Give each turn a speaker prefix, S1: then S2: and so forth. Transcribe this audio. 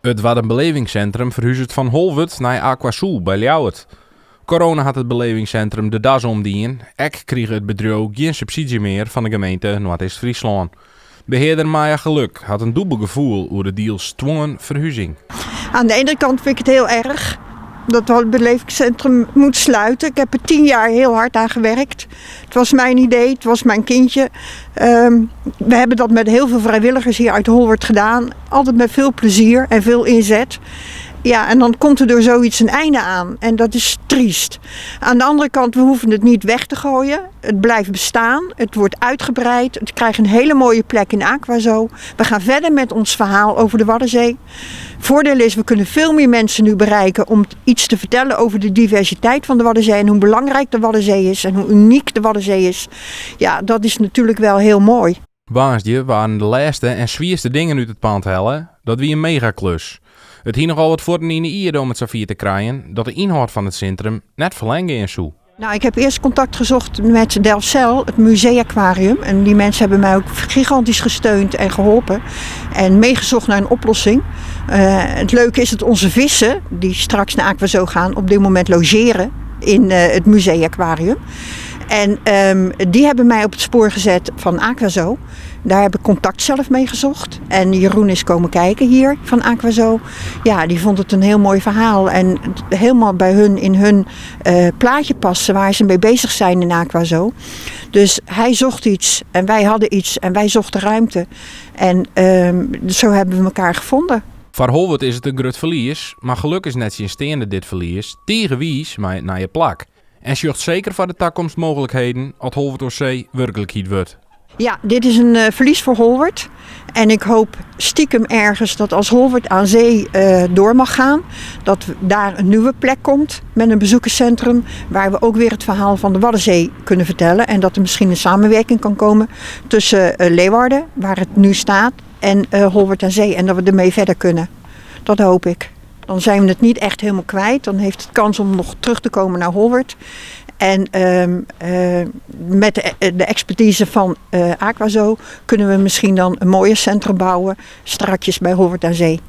S1: It Waddenbelevingscentrum ferhuzet fan Holwert nei AquaZoo by Ljouwert. Corona hat it belevingscentrum de das omdien. Ek krige it bedriuw gjin subsydzje mear fan de gemeente Noardeast-Fryslân. Behearder Maya Geluk hat in dûbel gefoel oer de diels twongen ferhuzing.
S2: Aan de ene kant vind ik het heel erg dat het belevingscentrum moet sluiten. Ik heb er 10 jaar heel hard aan gewerkt. Het was mijn idee, het was mijn kindje. We hebben dat met heel veel vrijwilligers hier uit Holwerd gedaan. Altijd met veel plezier en veel inzet. Ja, en dan komt er door zoiets een einde aan. En dat is triest. Aan de andere kant, we hoeven het niet weg te gooien. Het blijft bestaan, het wordt uitgebreid. Het krijgt een hele mooie plek in AquaZoo. We gaan verder met ons verhaal over de Waddenzee. Voordeel is, we kunnen veel meer mensen nu bereiken om iets te vertellen over de diversiteit van de Waddenzee en hoe belangrijk de Waddenzee is en hoe uniek de Waddenzee is. Ja, dat is natuurlijk wel heel mooi.
S1: Woansdei waarden de lêste en swierste dingen út it pand helle. Dat wie in megaklus. It hie nochal wat fuotten yn de ierde om it safier te krijen dat de ynhâld fan it sintrum net ferlern gean soe.
S2: Nou, ik heb eerst contact gezocht met Delfzijl, het museaquarium. En die mensen hebben mij ook gigantisch gesteund en geholpen. En meegezocht naar een oplossing. Het leuke is dat onze vissen, die straks naar AquaZoo gaan, op dit moment logeren in het museaquarium. En die hebben mij op het spoor gezet van AquaZoo. Daar heb ik contact zelf mee gezocht. En Jeroen is komen kijken hier van AquaZoo. Ja, die vond het een heel mooi verhaal. En helemaal bij hun in hun plaatje passen waar ze mee bezig zijn in AquaZoo. Dus hij zocht iets en wij hadden iets en wij zochten ruimte. En zo hebben we elkaar gevonden.
S1: Foar Holwert is it in grut ferlies, mar Geluk is nettsjinsteande dit ferlies tige wiis mei it nije plak. En sjocht seker foar de takomst mooglikheden as Holwert oan See wurklikheid wurdt.
S2: Ja, dit is een verlies voor Holwerd. En ik hoop stiekem ergens dat als Holwerd aan Zee door mag gaan, dat daar een nieuwe plek komt met een bezoekerscentrum waar we ook weer het verhaal van de Waddenzee kunnen vertellen. En dat er misschien een samenwerking kan komen tussen Leeuwarden, waar het nu staat, en Holwerd aan Zee. En dat we ermee verder kunnen. Dat hoop ik. Dan zijn we het niet echt helemaal kwijt. Dan heeft het kans om nog terug te komen naar Holwerd. En met de expertise van AquaZoo kunnen we misschien dan een mooier centrum bouwen, strakjes bij Holwerd aan Zee.